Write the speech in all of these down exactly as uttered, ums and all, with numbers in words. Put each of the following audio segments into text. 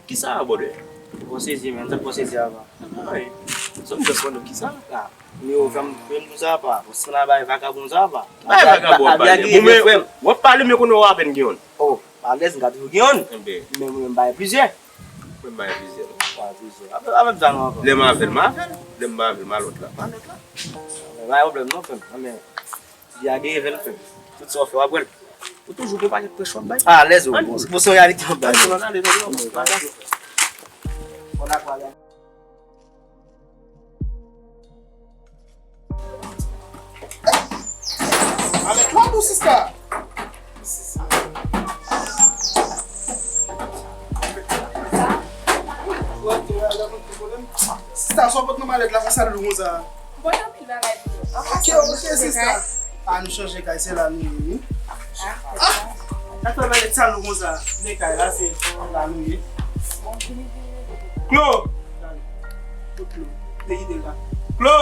Kisa a, brother? Bon sezi, men, sa bon sezi a pa. Ay, sa m te konnen kisa a. Nimewo fè m, fè m di sa pa. Bon, si nan bay vakabon sa pa. Bay vakabon ap pale. Ou men, w ap pale men konnen w apèn gen youn. Oh, alèz, m ka toujou gen youn. Men mwen, m bay plizyè. Mwen bay plizyè. Bay plizyè. Avèk, avèk zam anvan. Lè m avè l, m avè l. Lè m pa avè l, m a lòt la. M a lòt la. Men pa gen pwoblèm non, frè m. Men, Biyade evèn fè. Tout sa w fè w ap wè l. Ou toujou gon pakèt prèch w ap bay. Alèz ou bon. Bon se yon reyalite w ap bay. Bon, dakò, alèz. Alèz, kòman ou sista? Sista, sa w pot nan malèt la konsa lou konsa? Mwen pote anpil bagay pou nou. Ok, ok, sista. A, nou chanje kay, se la nou ye, wi. Ah, sa fè malèt sa lou konsa? Men kay la, se la nou ye. Klo! Klo, te kite l la. Klo!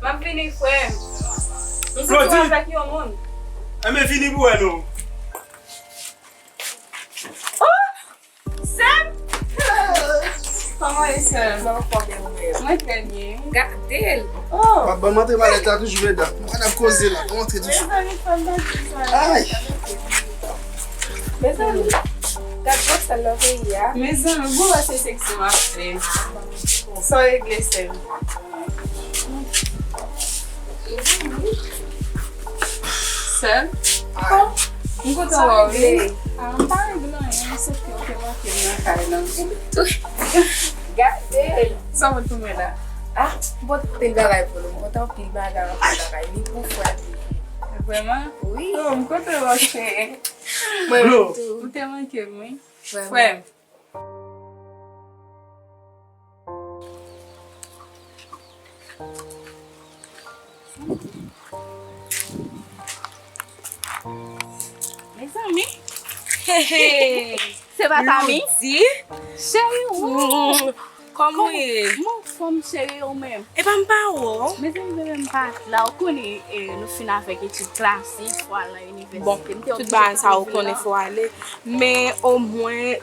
M ap vini, frè m. M soti avèk yon moun. Enben, vini pou wè nou. Oh! Sè m! Kòman w ye, sè m? Mwen anfòm, e ou menm? Mwen trè byen. Gade l! Oh! W ap ban m antre malèt la toujou, medam. Mwen ap koze la, ban m antre toujou. Mezanmi, fò m pa di sa. Ay! Mezanmi, gad gwo sèl nan peyi a. Mezanmi, gwo wè se seksi m ap fè. Sa w regle, sè m? Sè m? Oh, m kontan wè w wi. Ah, m pa regle anyen, sèke w te manke m nan kay lan. Gade! Sa w pot pou mwen la? Ah, m pot anpil bagay pou nou. M pot anpil bagay, anpil bagay. Li pou frè m. Vrèman? Wi. Oh, m kontan wè w, cheri. Mwen menm tou. Ou te manke m wi. Vrèman. Frè m. Mezanmi. Hey, hey. Se pa Tami? Loudy. Cheri, ou. Mm, kòman w ye? M anfòm, cheri, ou menm? Epa m pa wè w. Mezanmi, bebe, m pa t la. Ou konnen, eh, nou fin avèk etid klasik, fò al nan inivèsite. Bon, tout bagay sa ou konnen fò ale. Men omwen,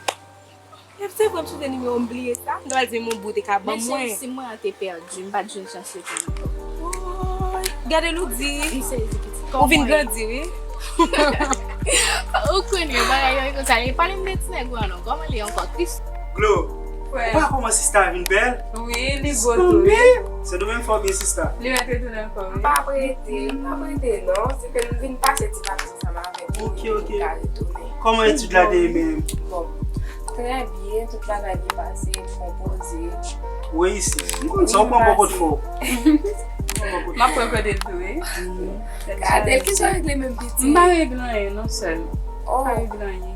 se vre m sonje nimewo m bliye sa. M ta pral di m yon bout e ka ban mwen. Men cheri, sim mwen an te pèdi, m pa t jwenn chans rete ankò. Woy, gade Loudy. M sezi pitit. Ou vin grandi wi. Ou konnen bagay yo e konsa. E pale m de ti nèg ou an non. Kòman li ankò? Kris. Glo. Ou pa kòman sista vin bèl? Wi, li bo tou wi. Se nou menm fò byen sista. Li mèt retounen ankò wi. M pa prete, m pa prete non. Se ke m vin pase ti vakanse ansanm avèk li. Ok, ok. Kòman etid la te ye menm? Bon, trè byen, tout bagay byen pase, m konpoze. Ou reyisi. M konn sa, ou pran bò kote fò. M ap pran kote l tou wi. Gade l, kisa w regle menm piti? M pa regle anyen non sè m. Oh. M pa regle anyen.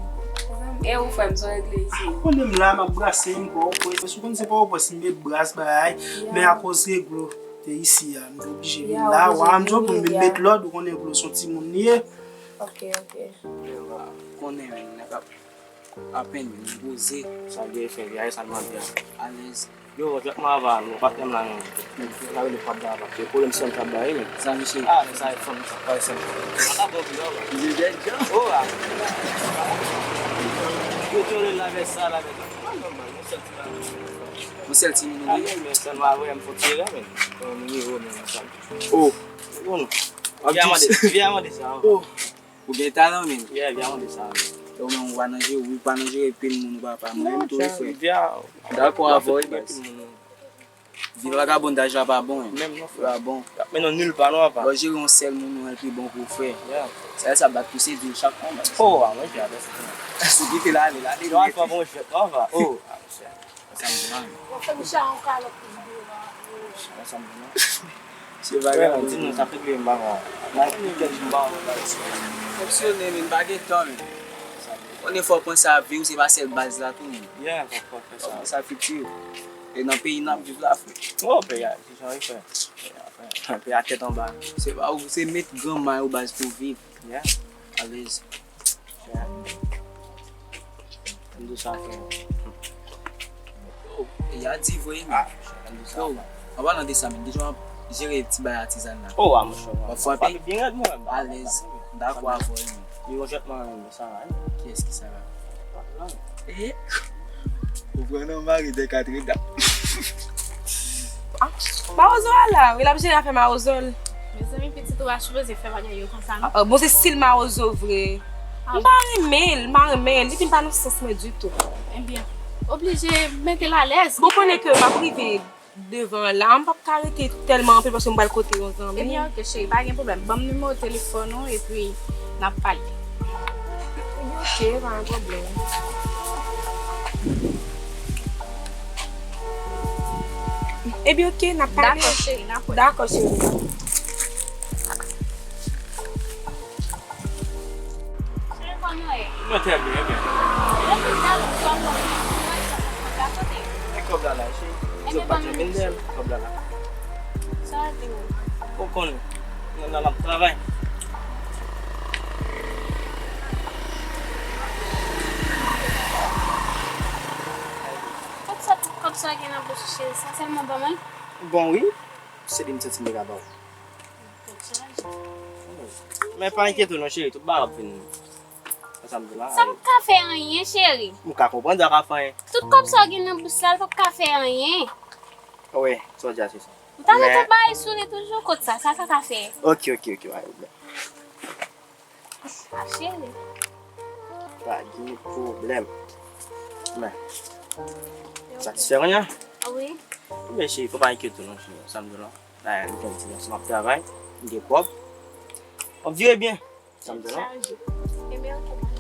E ou frè m, sa w regle isi? Konnen m la, m ap brase, m Pòtoprens. Ou konn se Pòtoprens m met bras bagay, men akoz Glo te isi a, m te oblije vin la. Wa m di w pou m vin met lòd, ou konnen Glo se yon timoun li ye. Ok, ok. Konnen menm, nèg ap Apèn m poze. Sa gen efè, vyaye sa l mande a. Alèz. Yo, jwèt mwen ava, nou patnè m la menm. Mwen ka rele patnè ava. Se pwoblèm sè m t ap bay, men. Sa misye. Ah, men sa e fanm sa, pa e sè m. Sa ta bon pi lò. Misye jèn jan. Oh, ah. Yo te rele l avèk sa, l avèk sa. Pa nòmal, yon sèl ti bagay. Yon sèl ti moun, wi. Ah, men, men, sèlman avè m fò tire, men. Yon nimewo, men, ansanm. Oh. Bon. Vyaye mande, vyaye mande sa. Oh. Ou gen talan menm. Yeah, vyaye mande sa. Ou menm ou pa nan jere, ou pa nan jere pil moun ou papa. Mwen menm tou wi frè. Dakò avè w wi baz. Viv vagabondaj la pa bon. Menm non frè. Pa bon. Y ap mennen w nil pa non apa. Lè w jere yon sèl moun ou wè l pi bon pou w frè. Yeah. Sa sa bat pou se di w chak moman. Oh, a mwen pi atè se. Si kite l ale, l ale. Non, al pa bon jwèt non apa. Oh, a mesye. Wè sa m di la menm. Bon, fè m chak yon kalòt pou videyo a. Wè sa m di la. Se bagay la, di nou sa fè ke m pa konn. Nan kèk jou m pa konn bagay sa. Fonksyone, men pa gen tan, men. Konnen fò w panse a vi w, se pa sèl baz la tou, men. Yeah, fò, fò fè sa. Fò panse a fiti w. E nan peyi n ap viv la, frè. Oh, peyi a, se jan wi, frè. Peyi a, frè. Peyi a tèt anba. Se pa ou, se met granmay ou baz pou w viv. Yeah. Alèz. Ann di sa frè. Oh, ya di vre men. Ah, ann di sa. Yo, an palan de sa men, deja w ap jere ti bagay atizan la. Oh, a monchè. W ap frape. Frape byen rèd mwen. Alèz. M dakò avè w men. Yo jèt mwen sa la. Kiyès ki sa la? Eh. Ou pran nan mari de katrida. Mawozo a la, wi, l ap jere afè mawozo l. Mezanmi, pitit ou a sipoze fè bagay yo konsa, non? Ah, bon, se stil mawozo vre. Ah, m pa renmen l, m pa renmen l. Li vin pa nan sans mwen ditou. Ebyen, oblije mete l alèz. Bon, konnen ke m ap rive devan la, m p ap ka rete tèlman anpil paske m pral kote yon zanmi. Ebyen, oke, cheri, pa gen pwoblèm. Ban m nimewo telefòn ou epi n ap pale. Ebyen, oke, pa gen pwoblèm. Ebyen, oke, n ap pale. Dakò, cheri, n ap wè. Dakò, cheri. Cheri, kòman w ye? Mwen trè byen, e byen. Mwen vin la, ou sòm mwen, mwen sòm mwen, la kote? E kòb la la, cheri. Zòt pa janm vin dèyè m, kòb la la. Sa di ou? Ou konnen, nou nan ap travay. Kot sa, tout kòb sa gen nan bouch ou, cheri? Sa sèlman ban mwen? Bon, wi. Se li m santi m te ka ba w. Tèt chaje. Men pa enkyete w non, cheri, tout bagay ap vini. Sa m di la. Sa p ap ka fè anyen, cheri. M ka konprann sa pa fè anyen. Tout kòb sa w gen nan bous la, l p ap ka fè anyen. Wi, sa w di a se sa. Ou ta mete bay sou li toujou, kot sa, sa sa ka fè? Ok, ok, ok, pa gen pwoblèm. Ah, cheri. Pa gen pwoblèm. Men, satisfè kounye a? Wi. Men cheri, fò pa enkyete w non, cheri, sa m di w la. Bagay, m gen ti ansanm ap travay, m gen kòb. W ap vire byen. Sa m di w la. Chaje. Ebyen, oke, mwen.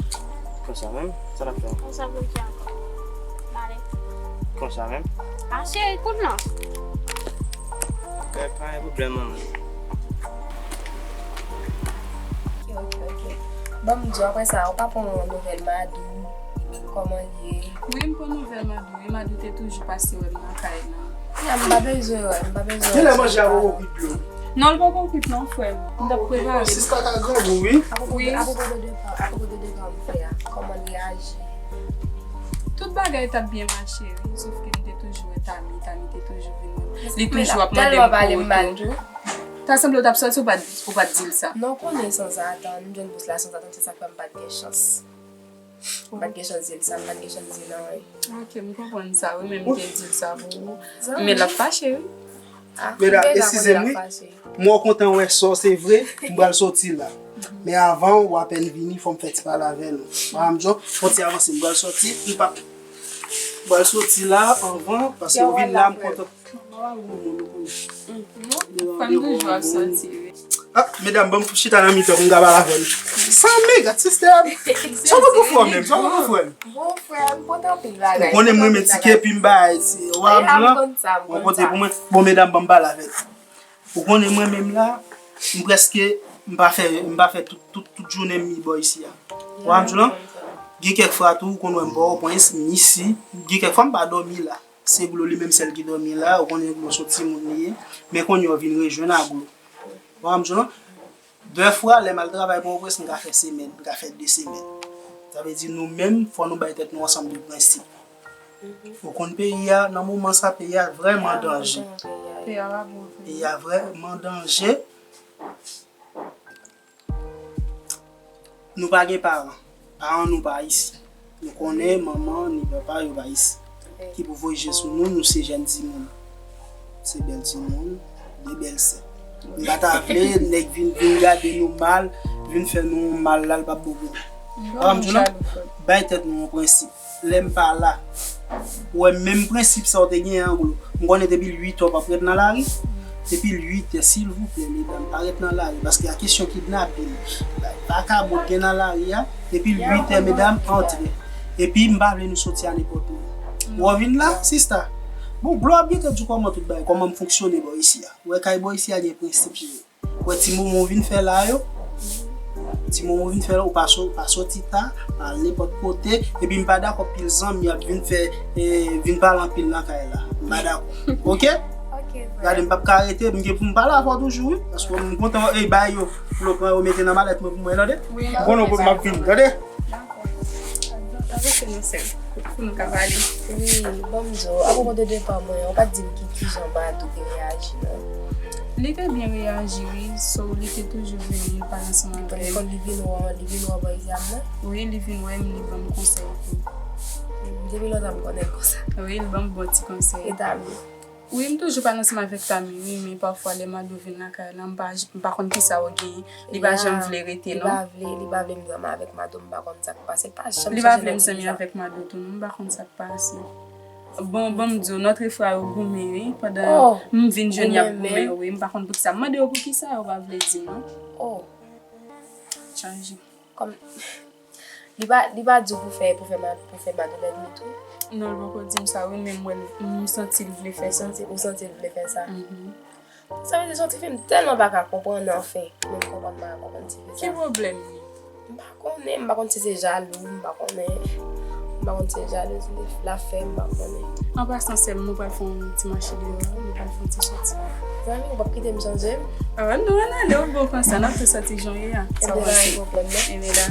Konsa menm, sa n ap fè? Konsa pou ki ankò? M ale. Konsa menm? Ah, cheri, kout non. Oke, pa gen pwoblèm, manman. Oke, oke, oke. Ban m di w, apre sa, ou pa pran nouvèl Madou, kòman l ye? Wi, m pran nouvèl Madou. Wi, Madou te toujou pase wè m nan kay la. Ya, m pa bezwen wè, m pa bezwen wè. Genlè manje a poko kwit dlo. Non, l poko kwit non, frè m. M t ap prepare l. Sista ka grangou, wi. Apwopo de, apwopo de depa, apwopo de depa m fè a, kòman l reyaji? Tout bagay t ap byen mache, wi, sof ke m te toujou wè Tami, Tami te toujou vin wè m. Li toujou ap mande m pou retou. Ta sanble w t ap sòti, ou pa t, ou pa t di l sa. Non, konnen sanzatann, m jwenn bous la sanzatann, se sa k fè m pa t gen chans. M pa t gen chans di l sa, m pa t gen chans di l anyen. Ok, m konprann sa, wi, men m te di l sa pou ou. Men l ap fache, wi. Ah, medam, eskize m, wi. Mwen kontan wè sa, se vre, m pral soti la. Men avan, w apèn vini, fò m fè ti pale avè nou. Madam John, fò ti avanse, m pral soti, m p ap, m pral soti la anvan, paske w vin la, m kontan. Fè m toujou ap soti, wi. Ah, medam, ban m chita nan mitan pou m ka pale avè l. Sa m mega, sister. Sa w pou fè menm, sa w pou fè. Bon, frè m, kontan anpil bagay. Ou konnen m renmen ti kepi m bay, ti wap la. Mwen konte pou mwen. Bon, medam, ban m pale avè l. Ou konnen mwen menm la, m prèske, m pa fè, m pa fè tout, tout, tout jounen m bò isi a. Ou wè m di w lan? Gen kèk fwa tou, ou konn wè m Pòtoprens, m isi. Gen kèk fwa m pa dòmi la. Se Glo li menm sèl ki dòmi la, ou konnen Glo se yon timoun li ye. Men kounye a w vin rejwenn a Glo. Ou wè m di w lan? Dèfwa, lè m al travay Pòtoprens, m ka fè semèn, m ka fè de semèn. Sa vle di nou menm, fò nou bay tèt nou ansanm de prensip. Ou konn peyi a, nan moman sa, peyi a vrèman danje. Peyi a pa bon. Peyi a vrèman danje. Nou pa gen paran. Paran nou pa isi. Nou konnen manman ni papa yo pa isi. Ki pou voye je sou nou, nou se jèn timoun. Se bèl timoun, de bèl sè. M pa ta vle nèg vin, vin gade nou mal, vin fè nou yon mal la, l p ap bon pou nou. Papa m di w lan, bay tèt nou yon prensip. Lè m pa la, ou wè menm prensip sa w te genyen an, Glo. M konnen depi uit è w p ap ret nan lari. Depi uit è, silvouplè, medam, pa ret nan lari. Paske a kesyon kidnapin, vakabon k gen nan lari a, depi uit è, medam, antre. Epi m pa vle nou soti a nenpòt moman. Ou wè vin la, sista. Bon, Glo ap byen te di w kòman tout bagay, kòman m fonksyone bò isi a. Ou wè kay bò isi a gen prensip, cheri. Ou wè ti moman w vin fè la yo, ti moman w vin fè la, ou pa so-, pa soti ta, pa al nenpòt kote, epi m pa dakò pil zanmi ap vin fè, eh, vin pale anpil nan kay la. M pa dakò. Ok? Ok, frè. Gade, m p ap ka rete, m gen pou m pale avè w toujou, wi. Paske m kontan, eh, bay yo, pou yo pran yo mete nan malèt mwen pou mwen, tande? Wi. M konnen w pou m ap vini, tande? Dakò. Avanse non, sè m. Pou nou ka pale. Wi, ban m di w, apwopo de depa mwen an, ou pa t di m ki, kijan Madou te reyaji, non. Li te byen reyaji, wi. So, li te toujou vini, li pale ansanm avè m. Li vin wè, li vin wè bò isi a, non? Wi, li vin wè m, li ban m konsèy tou. Depi lontan m konnen l konsa. Wi, l ban m bon ti konsèy. E Tami? Wi, m toujou pale ansanm avèk Tami, wi, men pafwa lè Mado vin lakay la, m pa, m pa konn kisa yo genyen. Li pa janm vle rete, non. Li pa vle, li pa vle m zanmi avèk Mado, m pa konn sa k pase. L pa janm chèche lòt ti fi sa. Li pa vle m zanmi avèk Mado tou, non, m pa konn sa k pase. Bon, bon, m di w, nòtre fwa yo goumen, wi, pandan m vin jwenn y ap goumen, wi, m pa konn poukisa. M mande yo poukisa, yo pa vle di m, non. Oh. Chanje. Kòm li pa, li pa di w pou fè, pou fè ma-, pou fè Mado lènmi tou? Non, li poko di m sa, wi, men m wè l, m santi l vle fè sa. Ou santi, ou santi l vle fè sa? Mhm. Sa vle di se yon ti fi m tèlman pa ka konprann, anfen. Men m konprann, m pa ka konprann ti fi sa. Ki pwoblèm li? M pa konnen, m pa konn si se jalou, m pa konnen. M pa konn si se jalouzi li, l ap fè, m pa konnen. An pasan, sè m, nou pral fè yon ti mache deyò, nou pral fè yon ti soti. Zanmi, ou p ap kite m chanje m? Ah, nou ann ale, ou bon konsa, n ap tou soti jan w ye a. Sa w panse? Ebyen, pa gen pwoblèm, non. Ebyen, la.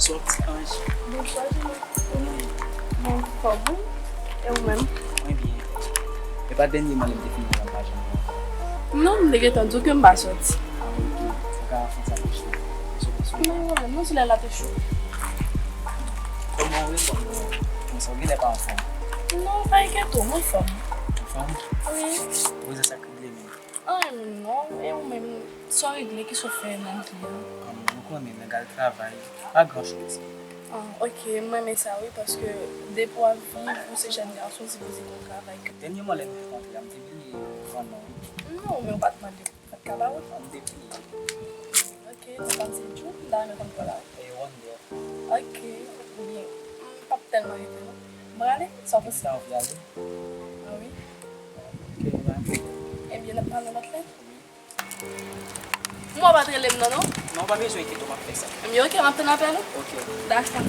Bonswa, ti anj. Bonswa, Jimmy. Mwen anfòm, wi. E ou menm? Mwen byen. E pa dènyèman lè m te fin wè w la m pa janm wè w. Non, m te gentan di w ke m pa soti. Ah, ok. Ou ka fè sa pou chou. Sou, sou. Non, non, non, sou lè la te cho. Kòman ou ye, kòman ou ye? Konsa, ou genlè pa anfòm. Non, pa enkyete w, m anfòm. Anfòm? Wi. Ou wè sa k regle menm? Anyen menm non, e ou menm, sa w regle, kisa w fè nan vi a? Ann, ou konnen, nèg al travay, pa gran choz. Ah, ok, m renmen sa wi, paske depi w ap viv, ou se jèn gason, ou sipoze gen yon travay. Dènyèman lè nou te kontre a, m te bliye fanm nan wi. Non, men ou pa t mande m, m pa t ka ba ou l. M te bliye. Ok, nou pa di m tou, m ta renmen konn kò la. E Wonder. Ok, byen. M p ap tèlman rete non. M prale, sa w panse? Sa w vle ale? Ah wi. Ok, bye. Ebyen, n ap pale yon lòt lè. Mwen w pa t rele m non, non? Non, pa bezwen enkyete w, m ap fè sa. Ebyen, ok, m ap tann apèl ou. Ok. Dakò.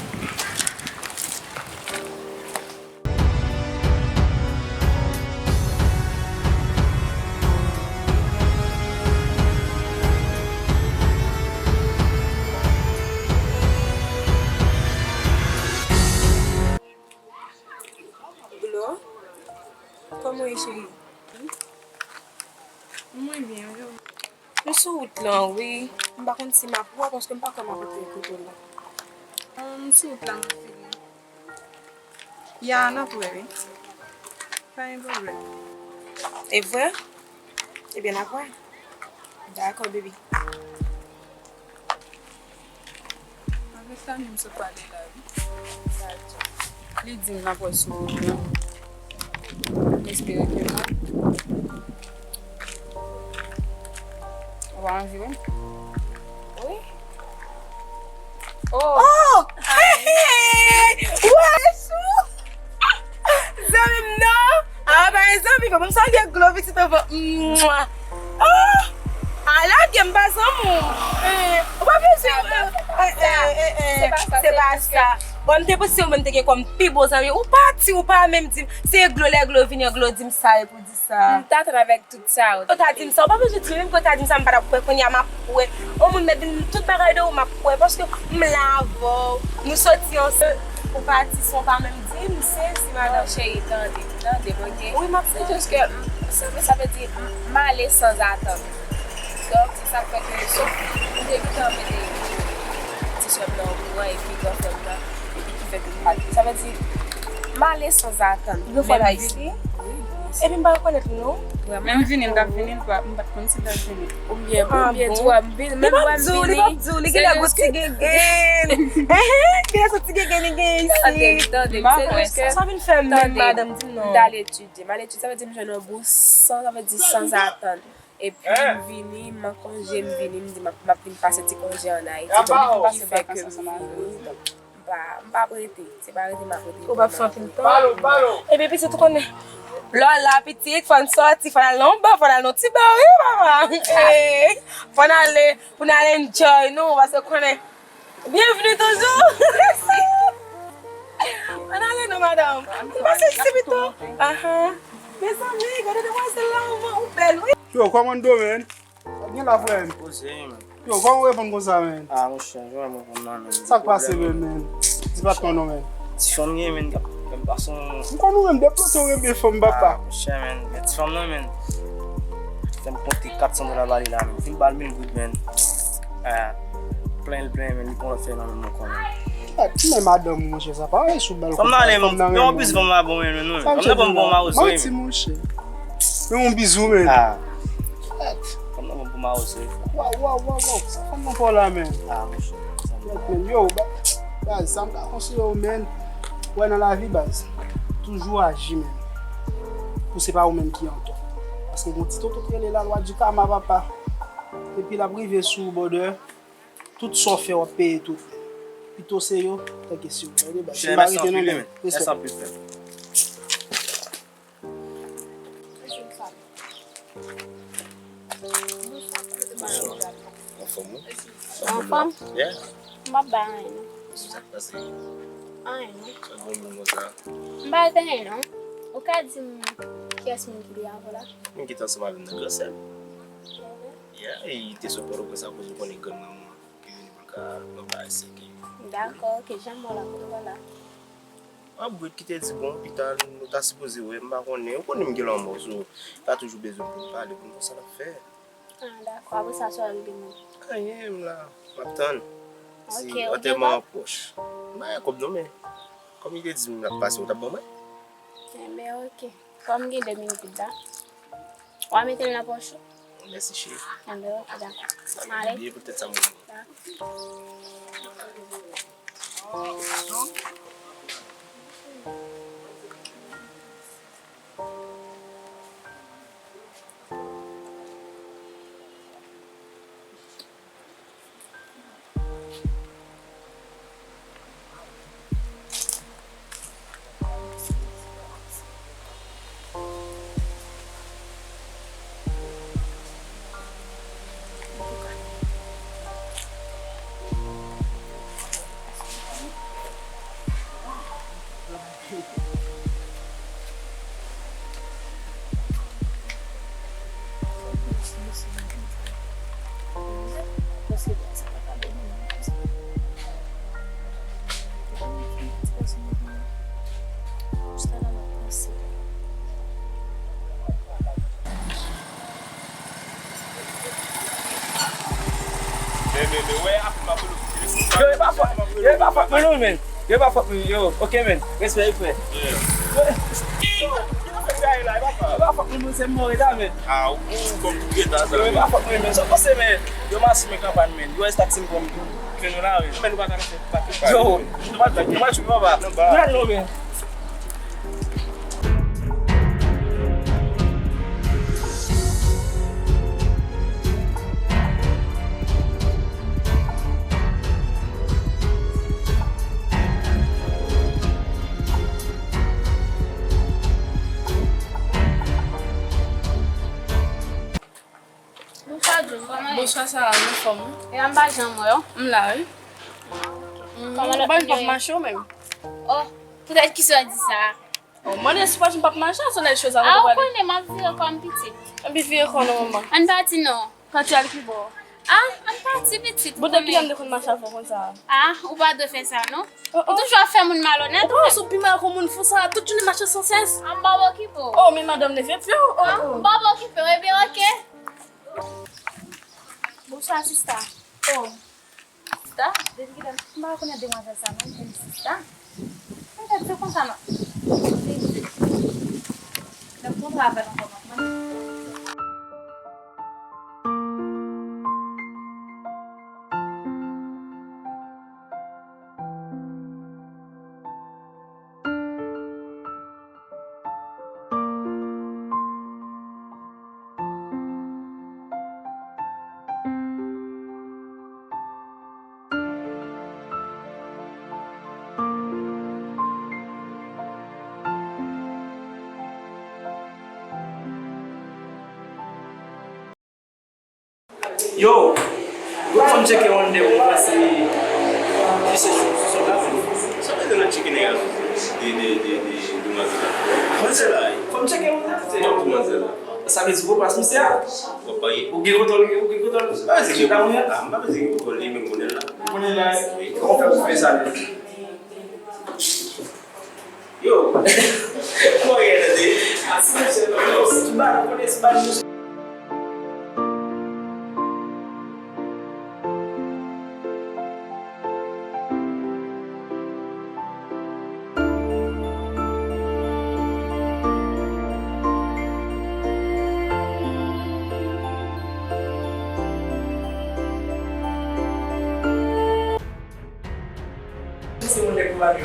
Glo, kòman w ye, cheri? Mwen byen, wi. M sou wout lan, wi. M pa konn si m ap wè, paske m pa kwè m ap rete kote w la. M sou wout la, m ap vini. Ya, n ap wè, wi. Pa gen pwoblèm. E vre? Ebyen, n ap wè. Dakò, baby. Avèk Tami m sot pale la, wi. Li di m n ap wè sou wout lan. M espere ke non. Ou pa anvi wè m? Wi. Oh! Oh! Hey, hey, hey! Wè sou! Zanmi m non! Ah, pa gen zanmi, fò m salye Glo pitit anvan. Mwa! Oh! Ala gen m pa zanmi w. Eh, ou pa bezwen, eh, eh, eh, eh, eh, se pa sa. Bon, m te panse ou menm te gen kòm pi bon zanmi. Ou pati, ou pa menm di m. Se Glo, lè Glo vini an, Glo di m sa, epi w di sa. M t atann avèk tout sa yo. Ou ta di m sa, ou pa bezwen di m, menm ke w ta di m sa, m pa t ap kwè, kounye a m ap kwè. Yon moun mèt vin tout bagay de ou, m ap kwè, paske m la avè w, nou soti ansanm, ou pati san w pa menm di m, m sezi, madanm. Non, cheri, tande, tande m, ok? Wi, m ap tande. Se jis ke, m, sa, sa vle di, m, m ale san atann. Donk, se sa k fè ke, m te gentan mete ti sè m nan okouran, epi gran frè m nan. Epi ki fè ke m pa t, sa vle di, m ale san atann. Yon fwa l Ayiti? Wi, wi. Epi m pa rekonèt li, non. Vrèman. Men m vini, m t ap vini, m pa, m pa t konn si m t ap vini. Oubyen, oubyen, bon? Ou wè, m vini, menm lè m vini. Li p ap di w, li p ap di w, li genlè gon ti gengen. Genlè se ti gengen li gen isit. Tande, tande, se jis ke, sa vin fè menm, madanm, di m non. M t al etidye, m al etidye, sa vle di m jwenn yon bous san, sa vle di san atann. Epi m vini, m an konje, m vini, m di m ap, m ap vin pase ti konje an Ayiti. Donk, ki fè ke m vini, donk, m pa, m p ap rete. Se pa rete m ap rete. Ou p ap fè anpil tan. Epi pitit ou konnen, lè w la pitit, fò n sòti, fò n al nan yon ba, fò n al nan yon ti ba, wi, papa. Eh, fò n ale, pou n al enjoy nou, paske konnen, byenvni toujou. Ann ale non, madanm. Ann pase isi pito. Ahan. Mezanmi, gade demwazèl la, manman, ou bèl, wi. Yo, kòman n do, man? Sa gen la, frè m? Poze, man. Yo, kòman w reponn konsa, man? Ah, monchè, jan mwen reponn nan, man. Sa k pase, man, man? Di pa t konnen, man. Ti fanm gen, man, k ap fè m pase yon... M konn ou menm, depi lontan w renmen fanm, papa. Ah, monchè, man, men ti fanm nan, man, fè m konte kat san dola ba li la, man. Fin ba l mil goud, man. Ah. Men l plen, men li pran lòt fè nan men mwen konnen. Gad, men madanm ou, monchè, sa pa anyen sou bal. Fanm nan ale, men yon bizou fanm nan bon, men nou. Fanm nan bon, bon mawozo, manti, monchè. Men yon bizou, men. Ah. Gad. Fanm nan bon, bon mawozo. Waw, waw, waw, waw. Sa fanm nan fò la, men. Ah, monchè. Gad, men, yo, ba-, baz, sa m ka konseye w, men. Wè nan lavi, baz. Toujou aji, men. Pou se pa ou menm ki antò. Paske gon ti tonton ki rele lalwa di kama, papa. Epi l ap rive sou ou, brother. Tout sa w fè, w ap peye tout. Pito se yo, tanke si yo. Tande, baz. Si m pa rete non, men. Respè. Anfòm, wi. Anfòm? Yeah. M p ap bay anyen, non. Sa k pase? Anyen, non. Sa bon moun konsa? M pa bay anyen, non. Ou ka di m kiyès moun ki te avè w la? Moun ki te ansanm avè m nan Gran Sèl. Yeah, li te sot Pòtoprens akoz ou konnen grann manman ki vini pou l ka pran bagay sèke. Dakò, ok, jan m wè w la, kote w wè l la? Ap bwit ki te di bon, pita nou ta sipoze wè, m pa konnen. Ou konnen m gen lanmò, so, pa toujou bezwen pou m pale, pou m konn sa n ap fè. Ah, dakò. Apre sa, sa w rive menm? Anyen, m la. M ap tann. Si antèman an pwòch. M pa gen kòb non, men kòm li te di m l ap pase, ou t ap ban mwen? Enben, ok. Kòm gen de minit la. W a mete l nan pòch ou? Mèsi, cheri. Enben, ok, dakò. Sa mèt bliye poutèt sa m vini. Dakò. Men, men, men, wè, apre m ap rele w sou telefòn. Yo, e pa fòt, yo, e pa fòt mwen non, men. Yo, e pa fòt mwen, yo. Ok, men. Respè, frè. Yeah. Yo, yo, yo, yo, yo, e pa fòt mwen, se mò, e la, men. Ah, ou, ou, kòm tou gentan sa. Yo, e pa fòt mwen, men. Sa w panse, men. Yo, m asime kanpay, men. Yo, wè sa k se m pran m jwenn nou la, men. Men nou pa ka fè, pa fè. Yo, nou pa, nou pa jwenn papa. Nan ba. Nan non, men. Bonswa, Jun, kòman w ye? Bonswa, Sarah, m anfòm, wi. E a m pa janm wè w. M la, wi. Kòman lòt moun yo ye? Ou pa janm mache ou menm? Oh, poutèt kisa w di sa? Oh, mande si w pa janm p ap mache, se lè choz a ou konnen m ap vire kò m pitit. Epi vire kò nou, manman. Ann pati non. Pati al ki bò? Ah, ann pati pitit. Bon, depi lè m te konn mache avè w konsa? Ah, ou pa dwe fè sa non. Oh, oh. Ou toujou ap fè moun malonèt ou menm. Ou pa wè sou pi mal kon moun fou sa, tout jounen mache sansès. Ah, m p ap okipe w. Oh, men madanm leve pye w. Oh, ah, oh. M p ap okipe w, ebyen, ok. Bonswa, sista. Oh. Sista, depi kilè m pa konnen demwazèl sa non, m di l sista. Mwen fè di konsa non. Li di. Lè m kontre avè l ankò m ap mande. Yo, yo, fò m tcheke yon de moun pase. Ki se sou, sou, sou la. Sa vle di nan tcheke nèg la? De, de, de, de, demwazèl la. Demwazèl la, wi. Fò m tcheke yon de. Demwazèl la. Sa vle di ou pase misye a? W ap pale? Ou gen kontwòl, ou gen kontwòl. M pa bezwen gen kontwòl, ah, m pa bezwen gen kontwòl, li menm konnen l la. Konnen l la, wi. Kòman w fè pou fè sa, menm? Yo. Mwen gen tande. A, si mesye, non, non, si tout bagay, konnen si bagay, mesye. Bon,